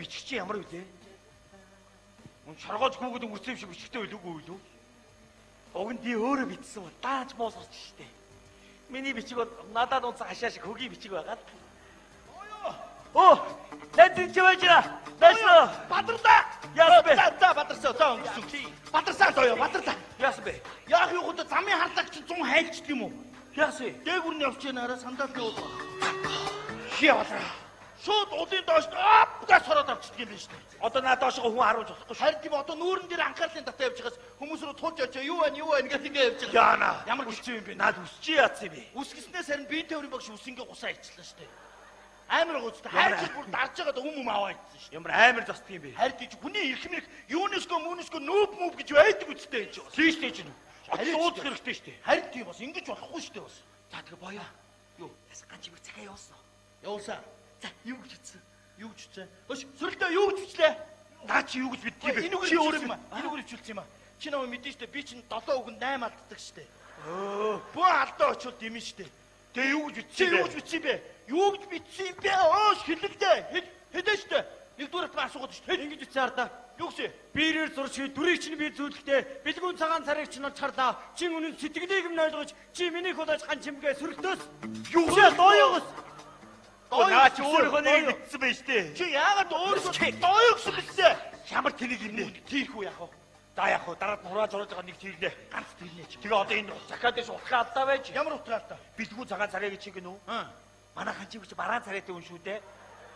Бичиг чи ямар вүлээ? Мөн шоргоож хүүхэд өнгөрсөн юм шиг бичгтэй байлгүй юу? Уг нь би өөрөө бичсэн бол даанч муу сурч штэ. Миний бичиг бол надад унцсан хашаа шиг хөгийн бичиг байгаа л. Оо, найз чи байж байна. Найз. Бадарлаа. Яасан бэ? За бадарсан. За өнгөрсөн. Бадарсан зоё, бадарлаа. Яасан бэ? Яах юм хөө замын харлаг чи 100 хайлчдаг юм уу? Яасан? Дээгүр нь явж яана араа сандалны уулга. Хий явалаа. Шууд уулын доош ап гэж сороод авчдаг юм байна шүү дээ. Одоо наа доошоо хүн харуулж болохгүй шүү. Харин тийм одоо нүүрэн дээр анхаарлын татаа явж байгаас хүмүүс рүү тулж очоо юу байна юу байна гэж ингэ явж байгаа. Яана. Ямар үсч юм бэ? Наад үсч яатсан юм бэ? Үсгэснээс харин биеийн тээврийн багш үс ингээ гусаа ичлээ шүү дээ. Амар гоцтой. Хайр бүр дарж байгаад үм аваа ицсэн шүү. Ямар амар застдаг юм бэ? Харин тийч хүний эрх мэрх юунеско мүнеско нүүб мүб гэж байдаг үстэй энэ чинь. Тийш дээ чинь. Очиж уулзах хэрэгтэй шүү дээ. Харин тийм бас ингэж болохгүй шүү дээ бас. За тэгээ боёо. Юу? Яс ганч юм захиа явуулсан. Явуулсан. За юу гэж утсан? Юу гэж утсан? Өш сөрөлдөө юу гэж бичлээ? Наа чи юу гэж мэддэг юм бэ? Энүүгээр Чи өөрөө юм аа. Энүүгээр хөвчүүлсэн юм аа. Чи намайг мэдэн шүү дээ. Би чинь 7 өгөнд 8 алддаг шүү дээ. Өө. Бөө алдаа очвол дэмэн шүү дээ. Тэгээ юу гэж Чи утсан бэ? юу гэж бичсэн бэ? Юу гэж бичсэн юм бэ? Өөш хэлэлдэ. Хэл хэлээ шүү дээ. Нэгдүгээр нь асуугаад шүү дээ. Ингэж бичсэн хардаа. Юу гэсэн? Биерээр зуршиг дүрийг чинь би зүүлэхдээ бэлгүүн цагаан царайг чинь олж харлаа. Чин үнэн сэтгэлийг минь ойлгож чи миний хулаач ган чимгээ сөрөлтөөс Юу чи дооёгоос Наа чи өөрийнхөө нэрийг бичсэн байж тээ. Чи яагаад өөрийнхөө дооё гэсэн бэлсэ? Ямар тэнэг юм бэ? Тийрхүү яах вэ? За яах вэ? Дараад нь хурааж оруулж байгаа нэг тэрнэ. Ганц тэрнэ чи. Тэгээ одоо энэ захиа дэш утгаа алдаа байж. Ямар утгаа алдаа? Бэлгүүн цагаан царай гэж чиг нү? Аа. Манай хан чиг чи бараан царайтай хүн шүү дээ.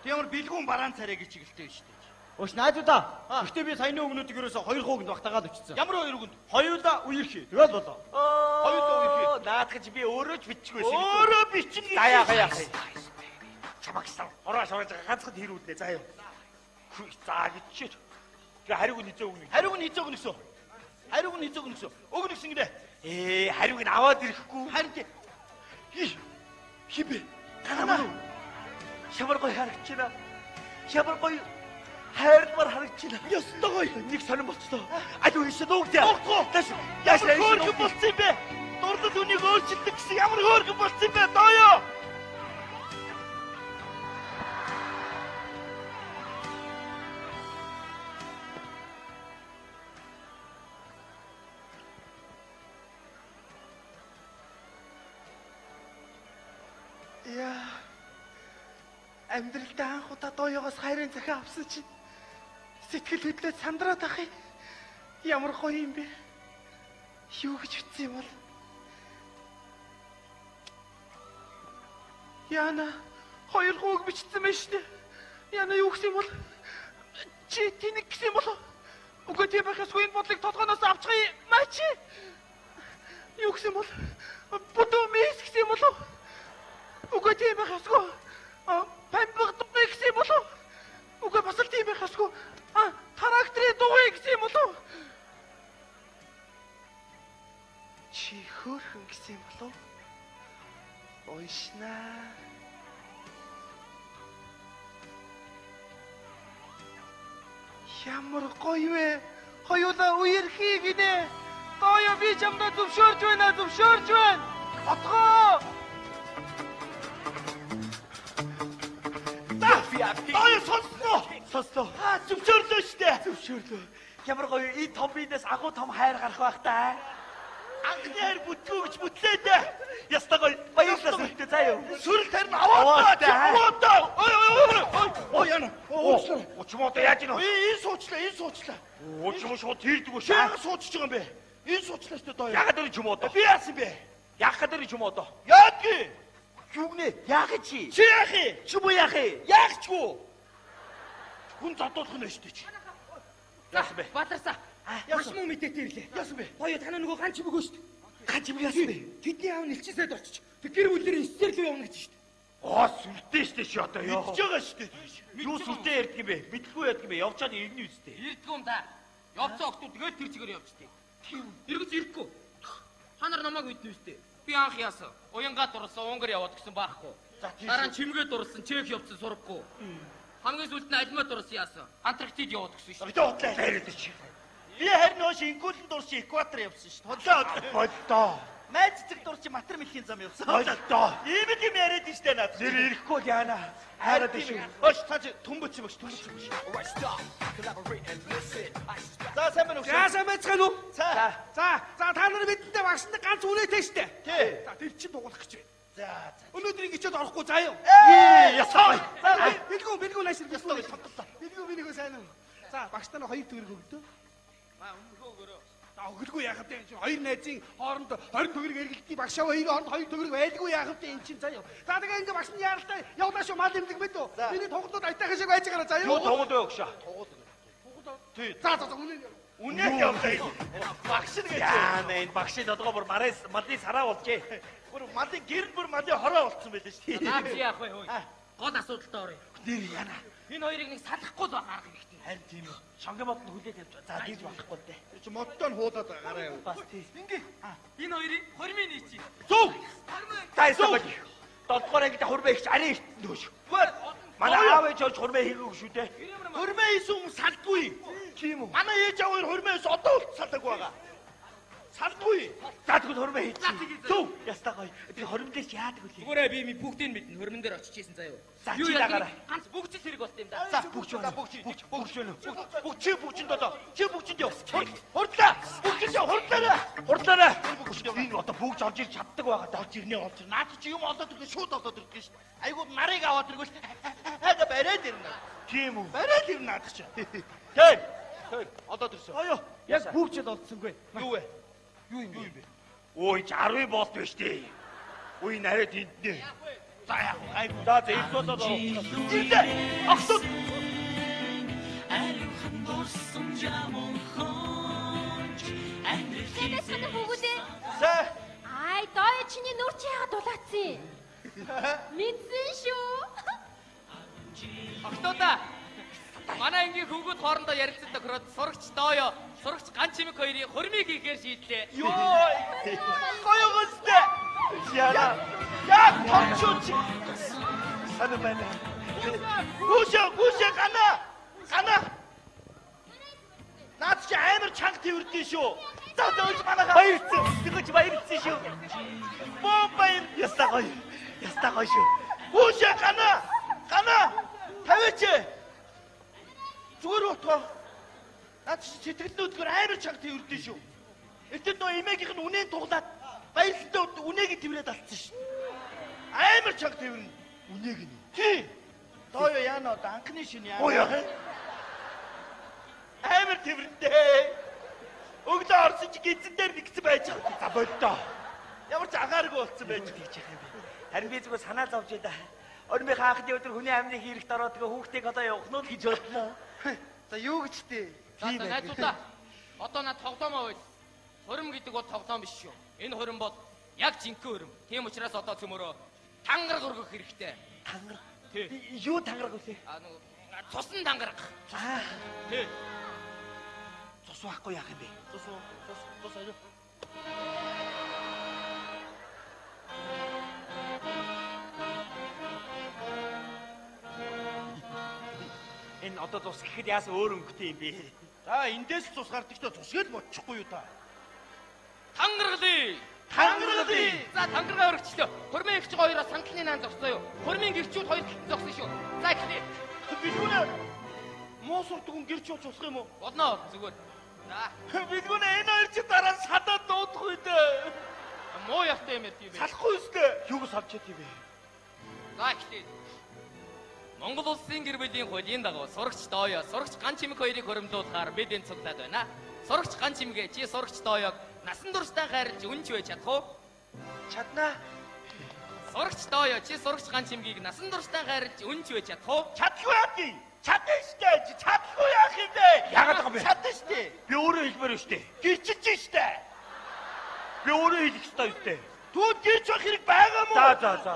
Тэг ямар бэлгүүн бараан царай гэж чиглэлтэй шүү дээ. Өөш найзуудаа. Гэхдээ би саяны өгнүүдийг ерөөсө хоёр хуугнд багтаагаад өчсөн. Ямар хоёр үгэнд? Хоёулаа үерхий. Тэгэл болоо. Хоёулаа үерхий. Наадах чи би өөрөө ч биччихгүй байсан. Өөрөө бичнэ. За яах яах. Чамаг сан. Хурааж оруулж байгаа ганцхан тэр үлдээ. За юу. За гэж чи. Тэгээ хариуг нь хизээ өгнө. Хариуг нь хизээ өгнө гэсэн. Хариуг нь хизээ өгнө гэсэн. Өгнө гэсэн гинэ. Хариуг нь аваад ирэхгүй. Харин тий. Хин бэ? Танаа мөн. Ямар гоё харагдаж байна. Ямар гоё хайрмар харагдаж байна. Ёстой гоё. Нэг сонирн болчлоо. Аль үеэс нуугдъя. Нуугдах уу? Тааш. Яаш Ямар хөөрхөн болцсон юм бэ? Дурлал үнийг өөрчилдөг гэсэн ямар хөөрхөн болцсон юм бэ? Дооё. Яа. Амьдралдаа анх удаа дооёгоос хайрын захиа авсан чинь сэтгэл хөдлөөд сандраад ах юм. Ямар гоё юм бэ? Юу гэж утсан юм бол? Яна хоёр хүүг бичсэн байж тээ. Яна юу гэсэн юм бол? Чи тэнэг гэсэн юм бол? Үгүй тийм байх ёсгүй энэ бодлыг толгойноос авчих юм. Мачи. Юу гэсэн юм бол? Бүдүү мис гэсэн юм болов? Үгүй тийм байх ёсгүй. Пампаг дугуй гэсэн юм болов? Үгүй бас л тийм байх ёсгүй. Тракторын дугуй гэсэн юм болов? Чи хөөрхөн гэсэн юм болов? Уншнаа. Ямар гоё вэ? Хоёулаа үерхий гинэ. Дооё би чамдаа зөвшөөрч байна, зөвшөөрч байна. Отгоо. Дооё сонсноо. Сонслоо. Аа зөвшөөрлөө шүү дээ. Зөвшөөрлөө. Ямар гоё энэ том биенээс агуу том хайр гарах байх та. Анхны хайр бүтгүү гэж бүтлээ дээ. Ястай гоё. Баярлалаа сүрэлтээ заа юу. Сүрэл тарин аваад Аваад та. аваад та. Ой ой ой. Ой яна. Уучлаарай. Учим одоо яаж ийнө? Энэ суучлаа, энэ суучлаа. Учим шууд тэрдэг үү? Чи яагаад суучж байгаа юм бэ? Энэ суучлаа шүү дээ дооё. Яагаад тэр юм одоо? Би яасан бэ? Яагаад тэр юм одоо? Яадгүй. Юу гинэ? Яах чи? Чи яах юм? Чи бо яах юм? Яах ч үү? Хүн зодуулах нь шүү дээ чи. Яасан бэ? Бадарсаа. Маш муу мэдээтэй ирлээ. Яасан бэ? Хоёо танаа нөгөө ганч бөгөө шүү дээ. Ганч юм яасан бэ? Тэдний аав нь элчин сайд очиж тэг гэр бүлэрээ эсээр лөө явна гэж шүү дээ. Аа сүртэй шүү дээ чи одоо ёо. Мэдж байгаа шүү дээ. Юу сүртэй ярьдаг юм бэ? Мэдлгүй ярьдаг юм бэ? Явчаад ирнэ үстэй. Ирдгүү юм да. Явцсан октод тэгээд тэр чигээр явжтыг. Эргэж ирэхгүй. Та нар намайг мэднэ үстэй. Би анх яасан. Уянгаа дурлсан, Унгар яваад гэсэн баахгүй. Дараа нь чимгээ дурлсан, Чех явцсан сурахгүй. Хамгийн сүүлд нь Алмаа дурлсан яасан. Антарктид яваад гэсэн шүү. Битээ хутлаа. Яриад чи. Би харин хөөш инкулэн дурш экватор явсан шүү. Хотлоо. Болдоо. Майз цэцэг дур чи матар мэлхийн зам явсан. Ойлоо. Ийм л юм яриад штэ наад. Нэр ирэхгүй бол яана. Хайраад шүү. Ош та чи төмбөч юм багш төмбөч юм. За сайн байна уу? За сайн байцгаана уу? За. За за та нар бидэнтэй багштай ганц үнэтэй штэ. Тий. За тэр чинь дугуулах гэж байна. За за. Өнөөдөр ингэ чид орохгүй заа юу? Ээ, ясаа. За бэлгүү бэлгүү наашир бэлгүү сонголоо. Бэлгүү минийхөө сайн уу? За багштай нь 2 төгрөг өгдөө. Маа өмнөхөө өгөөрөө. За өгөлгүй яах вэ? Энэ чинь хоёр найзын хооронд 20 төгрөг эргэлтий багшаа хоёрын хооронд 2 төгрөг байлгүй яах вэ? Энэ чинь заа юу? За тэгээ ингэ багш нь яаралтай явлаа шүү мал имлэг мэд үү? Миний тугалууд аятайхан шиг байж байгаараа заа юу? Юу тугууд вэ өгшөө? Тий. За за за үнэ. Үнээр явлаа. Багш нь гэж. Яана энэ багшийн толгой бүр марээс малын сараа болжээ. Бүр малын гэр бүр малын хороо болцсон байлээ шүү дээ. Наа чи яах вэ хөөе? Гол асуудалтай орё. Нэр яана. Энэ хоёрыг нэг салахгүй л байх арга хэрэгтэй. Харин тийм үү. Шонгийн модонд хүлээ тавьж. За тийж болохгүй л дээ. Тэр чи модтой нь хуулаад гараа яв. Бас тий. Ингээ. Энэ хоёрыг хормын нийцээ. Зүг. За ясаа бод. Долдугаар ангид хурмаа ихч арын ихт нөөш. Манай аав ээж олж хурмаа хийгээгүй шүү дээ. Хурмаа хийсэн хүмүүс салдгүй. Тийм үү. Манай ээж аав хоёр хурмаа хийсэн одоо болт салаагүй байгаа. Салдгүй. За тэгвэл хурмаа хийчих. Зүг. Ястаа гоё. Тэр хурим дээр чи яадаг вүлээ? Зүгээрээ би бүгдийг мэднэ. Хормон дээр очиж исэн заяа. За, Юу чи яадаг дагаарай. ганц бүгжил хэрэг болт юм да. За Бүгч байна. Бүгч Бүгч бүгч байна. Бүгч чи бүгчэнд одоо. Чи бүгчэнд яв. Хурдлаа. Бүгчэнд яв. Хурдлаарай. Хурдлаарай. Энэ одоо бүгж орж ирж чаддаг байгаа даа. Олж ирнэ олж ирнэ. Наад чи юм олоод ирэхгүй шууд олоод ирдэг шүү дээ. Айгуу нарыг аваад иргүүл хага бариад ирнэ. Тийм үү. Бариад ирнэ наад чи. Тийм. Тэр олоод ирсэн. Оё. Яг бүгчэд олдсонгүй. Юу вэ? Юу юм бэ? Өө энэ 10 болт биш дээ. Үгүй нарай тэнднэ. За яах вэ? Айгуу. За за ирд болоод орох. Ирлээ. Огтод. Сайн байцгаана хүүгүүдээ. За. Ай, доо чиний нүр чи яагаад дулаацсан юм? Мэдсэн шүү. Октоодаа. Манай ангийн хүүгүүд хоорондоо ярилцсан тохироод сурагч Дооё, сурагч Ганчимэг хоёрын хормыг хийхээр шийдлээ. Йоо. Гоё гоостэй. Яна. Яг томчуу чи. Сайн байна. Гүшээ гүшээ гана. Гана. Наад чи амар чанга тэрвэрдэн шүү. За за өж манайхаа. Баярлцсан. Тэгэж баярлцсан шүү. Боо баяр. Ястаа гоё. Ястаа гоё шүү. Гүшээ гана. Гана. Тавиач. Зүгээр утгаа. Наад чи сэтгэл нүүдгөр амар чанга тэрвэрдэн шүү. Эртээ нөө эмээгийнх нь үнэн туглаад баярлалтай үнээг нь тэрврээд алдсан шүү. Амар чанга тэрвэрнэ. Үнээг нь. Тий. Дооё яана одоо анхны шин яана. Ой яа. Амар тэрвэрнэ. Өглөө орсон чи гизэн дээр нэгсэн байж байгаа. За болдоо. Ямар ч агааргүй болцсон байж. Тэгж яах юм бэ? Харин би зүгээр санаа зовж байлаа. Өрмийнхээ анхны өдөр хүний амны хийрэгт ороод тэгээ хүүхдийг одоо явах нь л гэж бодлоо. За юу гэж дээ? За за найзуудаа. Одоо над тоглоомоо байл. Хурим гэдэг бол тоглоом биш шүү. Энэ хурим бол яг жинхэнэ хурим. Тийм учраас одоо цөмөрөө тангараг өргөх хэрэгтэй. Тангараг. Тий. Юу тангараг вүлээ? А нөгөө цусан тангараг. За Тий. цус байхгүй яах юм бэ? Цус уу? Цус цус аюу. Энэ одоо цус гэхэд яасан өөр өнгөтэй юм бэ? За эндээс л цус гардаг ч цус гээл бодчихгүй юу та. Тангаргалыг. Тангаргалыг. За тангараг өргөчлөө. Хурмын эгч хоёроос сандлын наан зогсоо юу? Хурмын гэрчүүд хоёр талд зогсон шүү. За эхлэе. Бэлгүүнэ муу сурдаг хүн гэрч явж болох юм уу? Болно зүгээр. За Бэлгүүнэ энэ хоёр чи дараа нь садаад дуудах үү дээ. муу ястай юм ярьд юм бэ? Салахгүй үстэй. Юуг салж чад юм бэ? За эхлэе. Монгол улсын гэр бүлийн хуулийн дагуу сурагч Дооё, сурагч Ганчимэг хоёрыг хоримтлуулахаар бид энэ цуглаад байна. Сурагч Ганчимгээ чи сурагч Дооёг насан туршдаа хайрлаж үнж байж чадах уу? Чаднаа. Сурагч Дооё чи сурагч Ганчимгийг насан туршдаа хайрлаж үнж байж чадах уу? Чадлгүй яах юм? Чадна штэ. Чадлгүй яах юм бэ? Яагаад байгаа юм бэ? Чадна штэ. Би өөрөө хэлмээр байна штэ. Гэрчилж штэ. Би өөрөө хэлэх ёстой штэ. Түүнд гэрч байх хэрэг байгаа мó? За за за.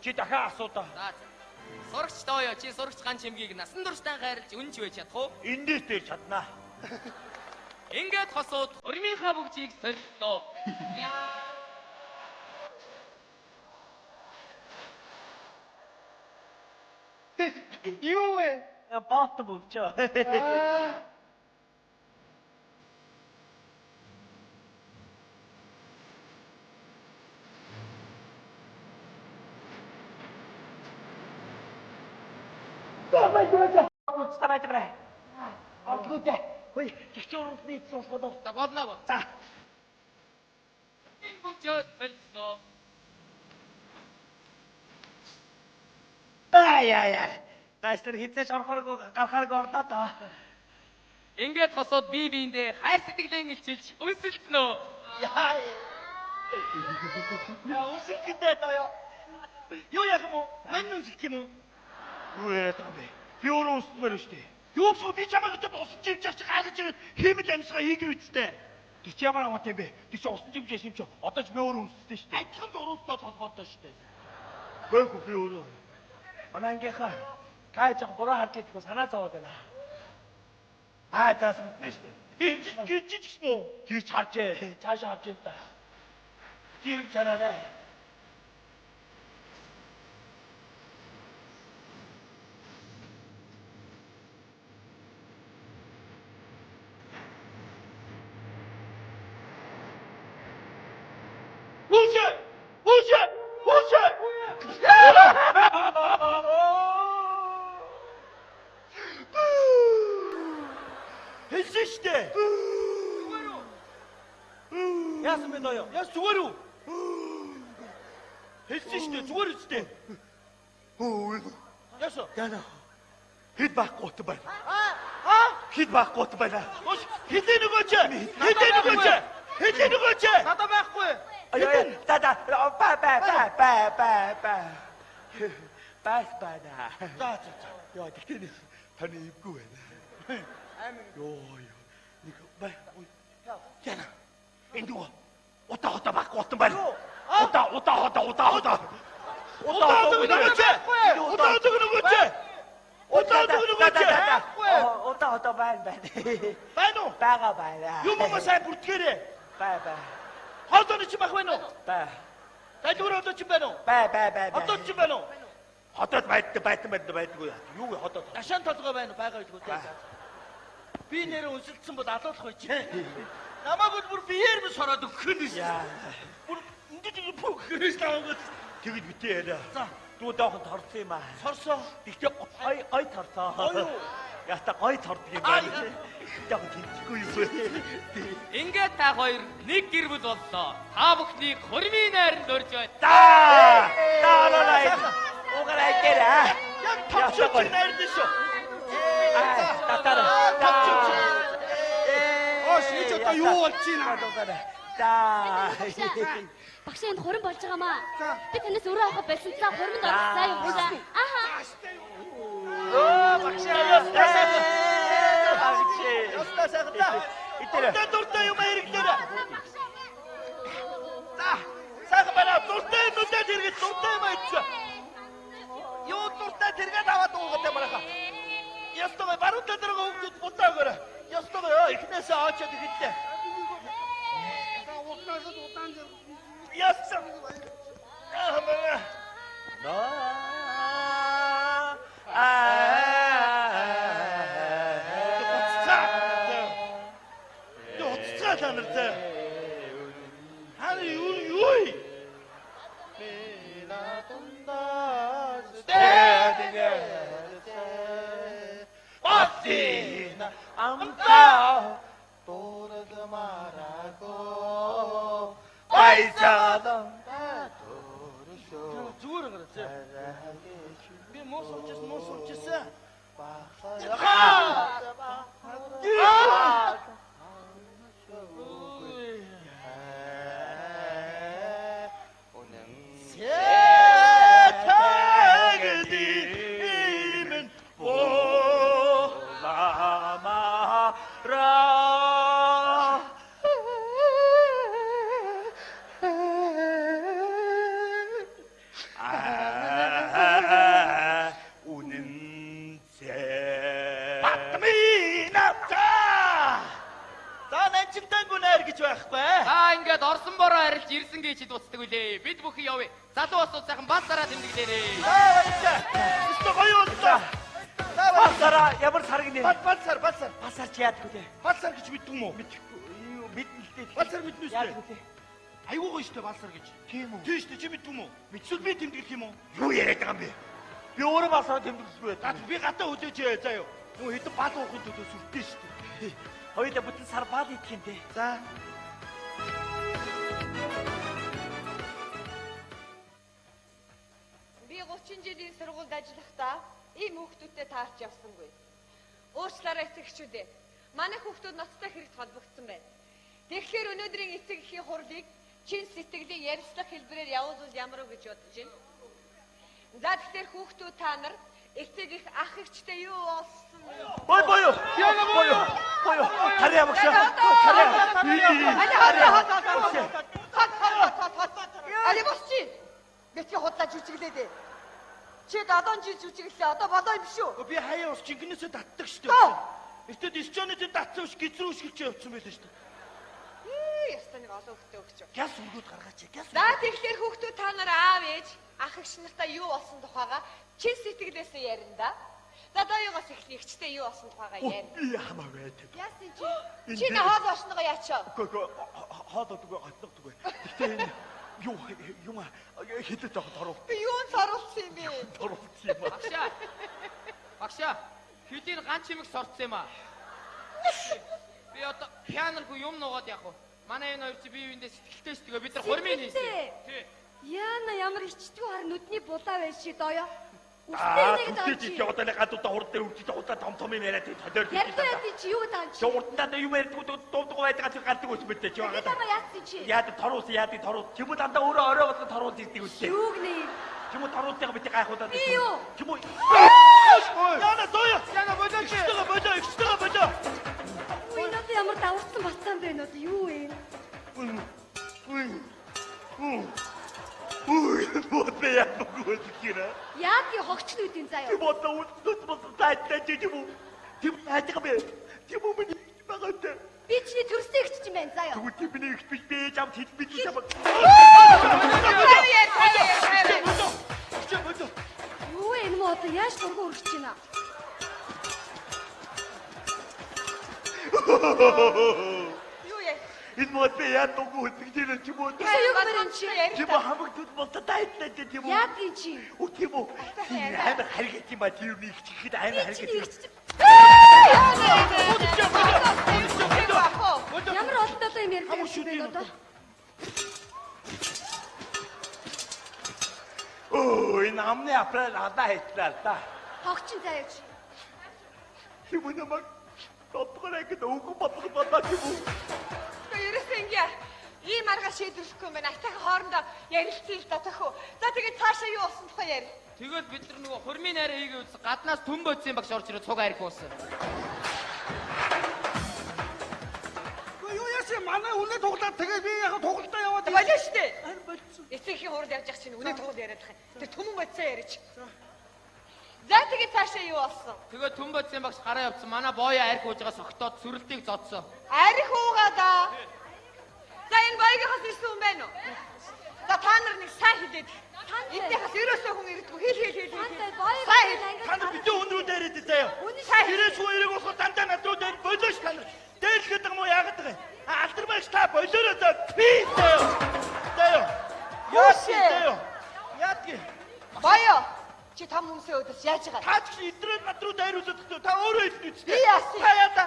Чи дахиад асуудаа. За за. Сурагч Дооё чи сурагч Ганчимгийг насан туршдаа хайрлаж үнж байж чадах уу? Эндээс дээр чаднаа. Ингээд хосууд хормынхаа бүгжийг солилоо. Юу вэ? Бот бөвчөө. ууралцтай байж байгаа. Ордгоо дээ. Хөөе, гिच ууралны эцсэн болох уу? За болно. За. Энэ бүгд боллоо. Ай ай ай. Гайстар хизээч орохоргүй гарахааргүй орлоо доо. Ингээд хосууд бие биендээ хайр сэтгэлээ илчилж үнсэлтэн үү? Яа. Яа, үнсэлттэй доо. Юу яах юм уу? Мань үнсэлт юм уу? Юу яриад байгаа юм бэ? Би өөрөө үнсмээр шүү дээ. Юу ч би чамайг өдөр усан жимж чи гайхаж ирээд хиймэл амьсгаа хийгээ үсттэй. Тэг чи ямар амт юм бэ? Тэг чи усан жимж юм чи одоо ч би өөрөө үнсэлтэй шүү дээ. Адилхан зурултаа толгойтой шүү дээ. Гүйгүй би өөрөө. Манай ангийнхаа та жоо буруу харж идэх санаа зовоод байна. Аа таас мэднэ шүү дээ. Гэж гэсэн үү? Тийч харжээ. Цаашаа харж энэ та. Тийм чанараа. Үүшээ! Үүшээ! Үүшээ! Хэлсэн шүү дээ. Яасан бэ доё? Яа зүгээр үү? Хэлсэн шүү дээ. Зүгээр үстэй. Яасан? Яна. Хэд байхгүй утан байна. Аа? Хэд байхгүй утан байна. Хилээ нөгөөч. Хилээ нөгөөч. Хилээ нөгөөч. Надад байхгүй. Да да ба ба ба ба ба ба. Бас байна. За за за. Яа тэгтээ таны эвгүй байна. Йоо ёо. Нэг бай. Яна. Энд юу? Удаа удаа байхгүй утан байна. Удаа удаа удаа удаа удаа. Удаа удаа нөгөөч. Удаа удаа нөгөөч. Удаа удаа нөгөөч. Удаа удаа байна байна. Байна уу? Бага байна. Юм уу сайн бүртгээрэй. Бай бай. Хоолойны чи байх байна уу? Бай. Далгуур одоо чи байна уу? Бай бай бай. Одоо чи байна уу? Хотод байдаг байдаг байдаг байдгүй. Юу вэ хотод? Гашаан толгой байна уу? Байгаа байлгүй заа. Би нэр үнсэлдсэн бол алуулах байж. Намайг бол бүр биеэр би сороод өгөх нь шүү. Яа. Бүр ингэж пүх гэрээс тааваад Тэгэж битээ яриа. За. Дүү доохон торсон юм аа. сорсоо. Тэгтээ гой гой торсон. Гоё юу? Яста гой тордог юм байна. Доохон тэмцэхгүй юм бэ? Ингээд та хоёр нэг гэр бүл боллоо. Та бүхнийг хурмын найранд урьж байна. За! За наа. Угараа гэрээ. Яг товчооч найрна шүү. Татара. Товчооч. Оош энэ одоо юу болж байна? За. Багш энд хурим болж байгаа маа. Би танаас өрөө авах байсан цаа хуримд орсон юм байна. Аха. Оо багш ястаа сайхан. Багш. Ястаа сайхан та. Итэрэ. Дуртай дуртай юм хэрэглээрэ. За. Сайхан байна. Дуртай юмудаа тэргээд дуртай юм айцсан. Юу дуртай тэргээд аваад уугаад манайха. Ястаа баруун талд руу хөвгүүд будаа өгөөрэй. Ястаа ёо эхнээсээ очоод ихэдтэй. Ястаа. Аа маа. На. Аа. Уццаа. Уццаа та нар зэ. Хаа юу юу? Амтаа Зүгээр гараа зэ. Би муу сурчсэн, муу сурчсэн. Сэтгэлимэн Ламара. Аа үнэнцээ. Батмина за. За нанчимтайгүй найр гэж байхгүй. Та ингээд орсон бороо арилж ирсэн гэж дуцдаг үлээ. Бид бүхэн явъя. Залуу басууд сайхан бас дараа тэмдэглээрэй. За баярлалаа. Өстө гоё боллоо. За баярлалаа. Басараа ямар сар гинэ? Бал балсар балсар. Басар чи яадаг вэ? Балсар гэж мэддэг юм уу? Мэдхгүй. Юу мэднэ л дээ. Балсар мэднэ үү? Яадаг вэ? Айгуу гоё штэ балсар гэж. Тийм үү? Тийм штэ чи мэддэг юм уу? Мэдвэл би тэмдэглэх юм уу? Юу яриад байгаа юм бэ? Би өөрөө басараа тэмдэглэхгүй За байдаг. би гадаа хүлээж заа юу. Нөгөө хэдэн бал уухын төлөө сүртэй шүү дээ. Хоёулаа бүтэн сар бал идэх юм дээ. За. Би 30 жилийн сургуульд ажиллахдаа ийм хүүхдүүдтэй таарч явсангүй. Уучлаарай эцэг эхчүүдээ. Манай хүүхдүүд ноцтой хэрэгт холбогдсон байна. Тэгэхээр өнөөдрийн эцэг эхийн хурлыг чин сэтгэлийн ярилцлага хэлбэрээр явуулвал ямар вэ гэж бодож байна. За тэгэхээр хүүхдүүд та нар эцэг их ах эгчтэй юу болсон? Бой боё. Боё. Боё. Харьяа багшаа. Харьяа. Али босчи. Битгий худлаа жүжиглээ дээ. Чи 70 жил жүжиглээ. Одоо болоо юм шүү. Би хаяа ус жинхнээсээ татдаг шүү дээ. Эртээд исчонод татсан биш гизрүү өшгөлч явцсан байлаа шүү дээ. Ястаа нэг олон хөлтөө өгч. Гяс өргөд гаргаач. Гяс. За тэгэхээр хүүхдүүд та нар аав ээж ах эгч нартаа юу болсон тухайга чин сэтгэлээсээ ярина да. За дооёгоос эхлэе эгчтэй юу болсон тухайга ярина. Би хамаагүй. Яасан чи? Чи нэ хоол болсноогоо яачаа. Үгүй үгүй хоол удаагүй готногдгүй. Гэхдээ энэ юу юм хэдэд жоох торов. Би юун соруулсан юм бэ? Торуулсан юм аа. Багшаа. Багшаа. Хэдийн ганц чимэг сорцсон юм аа. Би одоо пианоргүй юм нуугаад явах уу? Манай энэ хоёр чи бие биендээ сэтгэлтэй шүү дээ. Бид нар хурмын нийсэн. Тий. Яна ямар ичдэггүй хар нүдний булаа байж чи доёо. Аа, Үстэй нэг даа чи чи. одоо нэг гадуудаа хурд дээр өвчиж удаа том том юм яриад толиор. Ярьдаа яд чи юу даа чи. Чи урдандаа юм ярьдгүй дуудаг байдаг чи гардаг ус мэдээ чи Би байгаа. тамаа яатсан чи. Яад торуулсан яад торуул. Чи мө дандаа өөрөө орой болгон торуулж ирдэг үстэй. Юу гинэ? Чи мө торуултайгаа бити гайхуудаад. Би юу? Чи мө Яна дооё. Яна болооч. Эгчтэйгээ болоо, эгчтэйгээ болоо. Үгүй надад ямар даварцсан батсан бэ нөө юу вэ? Үгүй бод яа бүгд гинэ. Яадгийн хогч л үдин заяа. Чи бодоо үднэс болсон тайлтай чи юм уу? Тийм хайдаг бэ? Тийм үү миний ихч байгаа тэ. Би чиний төрсөн эгч юм байна заяа. Тэгвэл тийм миний ихч биш би чамд хэл би чам. Эгчээ болоо. Юу вэ энэ мө одоо яаж дургу өргөж байна? Юу яа? Энэ мод би яа дургу өргөж байна чи мө. Юу гэмээр чи? Тийм үү хамаг түл болсон тайлтай чи тийм үү? Яадгийн чи? Үгүй тийм үү? Амар харгат юм ба тийм их чихэд амар Би чиний харгат. эгч. Болоо. Ямар олон долоо юм ярьдаг Хамаг юм шүд бэ юм одоо? Өө энэ амны апрал надаа хайтлаа л да. Хогч заяа чи. Тийм үү намайг тодгоор ингэ өвгөн бодлого болоо тийм үү? Гэхдээ ерөөсөө ингээ ийм арга шийдвэрлэхгүй юм байна. Айтайхан хоорондоо ярилцъя л да төхөө. За тэгээд цаашаа юу болсон тухай яри. Тэгэл бид нар нөгөө хурмын найраа хийгээ үзсэн. Гаднаас түн бодсон багш орж ирээ цуг арх уусан. Үгүй юу яасан манай үнэ туглаад тэгээ би яг тугалтаа яваад Болоо штэ. Харин болцсон. Эцэг эхийн хурал явж явах чинь үнэ тугал яриад байх юм. Тэр түмэн бодсоо яриач. За тэгээд цаашаа юу болсон? Тэгээ түн бодсон багш гараа явцсан. Манай боёо арх ууж байгаа согтоод сүрэлтийг зодсон. Арх уугаадаа. За энэ боёгийнхоос ирсэн хүн байна уу? За та нар нэг сайн хэлээд. Эндийнхээс ерөөсөө хүн ирдэггүй. Хэл хэл хэл хэл. Танд боёо Сайн хэл. Та нар бидний хүн рүү дээрэд заяа. Үнэн Сайн хэл. Ирээс хүн ирэх болохоор дандаа над руу дээр болоош та нар. Дээрлэхэд байгаа юм уу яагаад байгаа юм? А алдар багш та болоорой заа. Би заяа. Заяа. Хүүшээ. Заяа. Яадгийг. Боёо. Чи том хүмүүсийн өөдөөс яаж байгаа? Та ч гэсэн идрээд над руу дайруулаад таа. Та өөрөө хэлнэ үстэй. Би яасан? Та яада?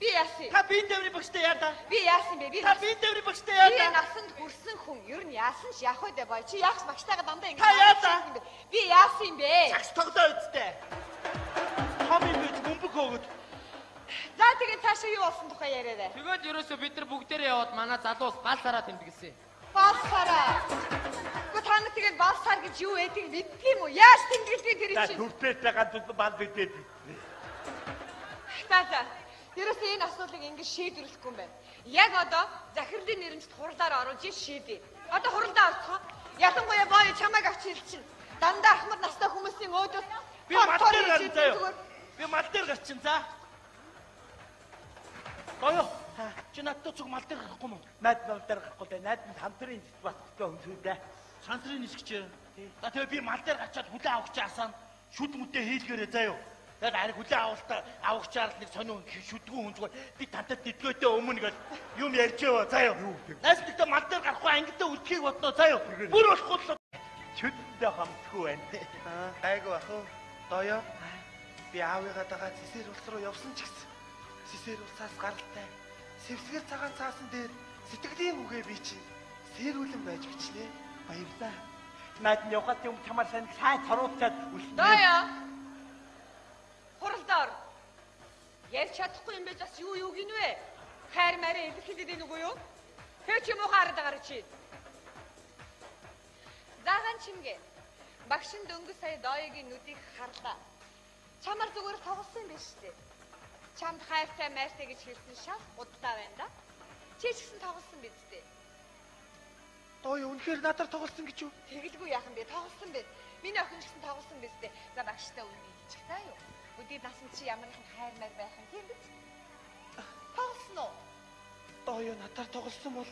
Би яасан? Та биеийн дээврийн багштай яада? Би яасан бэ? Би Та биеийн дээврийн багштай Би яада? насанд хүрсэн хүн. Ер нь яасан ч яах вэ дээ боё. Чи яах ч багштайгаа дандаа ингэж Та яалаа? юм бэ? Би яасан юм бэ? Цагс тоглоо үстэй. Том юм гэж бөмбөг хөөгд. За тэгээд цаашаа юу болсон тухай яриарай. Тэгэл ерөөсөө бид нар бүгдээрээ яваад манай залуус гал сараа тэмдэглэсэн. Балсараа. Гэхдээ та нар тэгээд балсар гэж юу байдгийг мэддэг юм уу? Яаж тэмдэглэдэг тэр За чинь? нүртэй ганц бал бидээ. За за. Ерөөсөө энэ асуудлыг ингэж шийдвэрлэхгүй юм байна. Яг одоо захирлын нэрмжт хурлаар оруулж шийдье. Одоо хуралдаа орцгоо. Ялангуяа боё чамайг авч ирчин. Дандаа ахмад настай хүмүүсийн өөдөөс Би мал дээр гарна заяа. Би мал дээр гарчин за. Гоёо. Чи надтай цуг мал дээр гарахгүй мó? Наад мал дээр гарахгүй дээ. Наад нь хамтрын бас хөтөө өмсөв дээ. Сансрын нисгч. За тэгээ би мал дээр гачаад хүлээ авах чи асаана. Шүд мүдээ хийлгээрээ заяа. Тэгээд харин хүлээ авалтаа авахчаар л нэг сонио шүдгүү хүн зүгээр би тантай дэдгөөтэй өмнө гэл юм ярьж яваа заяа. Найс нэгтээ мал дээр гарахгүй ангидаа үлдэхийг бодноо заяа. Бүр болохгүй л Чүдэндээ хамтгүй байна. Гайгүй ах уу. Доёо. Би аавыгаа дагаад Сисэр улс руу явсан ч гэсэн Сисэр улсаас гаралтай сэвсгэр цагаан цаасан дээр сэтгэлийн үгээ би чинь сэрүүлэн байж бичлээ. Баярлаа. Наад нь явахад юм чамаар сайн сайн цоруулчаад үлдэнэ. Даяа. Хуралдаар. Ярьж чадахгүй юм байж бас юу юу гинвэ? Хайр мараа илэрхийлээд байна үгүй юу? Тэр чи муухай хараад байгаа чи. Заагаан чимгээ. Багш нь дөнгөж сая Дооёгийн нүдийг харлаа. Чамаар зүгээр тоглосон юм биш үү? Чамд хайртай майртай гэж хэлсэн шал удлаа байна да. Чи ч гэсэн тоглосон биз дээ. Дооё үнэхээр надаар тоглосон гэж юу? Тэгэлгүй яахан бэ? Тоглосон бэ. Миний охин ч гэсэн тоглосон биз дээ. За багштай үнэ хэлчих та юу? Өдий насанд чи ямар нэгэн хайр майр байх юм тийм биз? Тоглосон уу? Дооё надаар тоглосон бол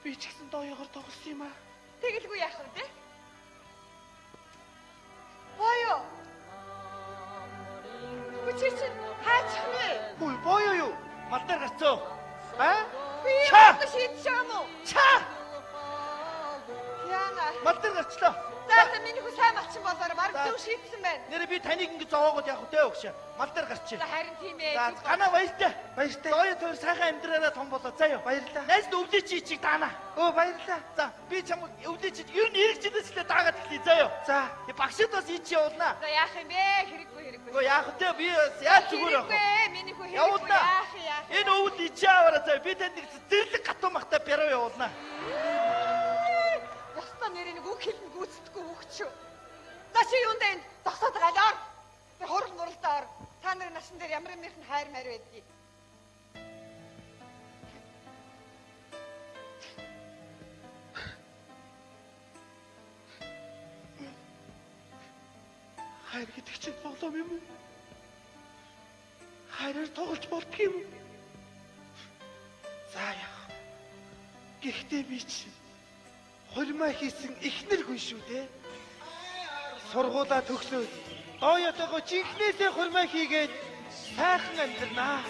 би ч гэсэн Дооёгоор тоглосон юм аа. Тэгэлгүй яах вэ? Боё. Хүчээ чи хаачих нэ? Хүй боё юу? Мал дээр гарцсан. Аа? Би Ча! юм шийдэж байгаа юм уу? Ча! Яна. Мал дээр гарчлаа. За за миний хүү сайн малчин болоорой. Бараг За. зөв шийдсэн байна. Нэрэ би таныг ингэ зовоогод явах вэ өгш. Мал дээр гарчих. За харин тийм ээ. За ганаа баяртай. Баяртай. Дооё тойр сайхан амьдраараа том болоо заа юу. Баярлаа. Найз нь өвлөө чи чиг даана. Өө баярлаа. За би чам өвлөө чи ер нь эрг жилээслээ даагаад эхлэе заа юу. За багшид бас ий чи явуулнаа. За яах юм бэ? Хэрэггүй хэрэггүй. Үгүй яах вэ? Би бас яаж зүгээр явах вэ? Хэрэггүй миний хүү хэрэггүй. Явуулнаа. Яах юм яах юм. Энэ өвөл ичээ аваараа заа. Би танд нэг зэрлэг гатуу махтай бяруу явуулнаа. Ястаа нэрээ нэг үг хэлнэ гүйцэтгэхгүй хүүхч юу. За чи юунд энд зогсоод байгаа л ор. Би хурал муралдаа ор. Та нарын насан дээр ямар юм их хайр майр байдгийг. Хайр гэдэг чинь тоглоом юм уу? Хайраар тоглож болдго юм уу? За яах. Гэхдээ би чинь хурмаа хийсэн эхнэр хүн шүү дээ. Сургуулаа төгсөөд дооётойгоо жинхнээсээ хурмаа хийгээд сайхан амьдрнаа.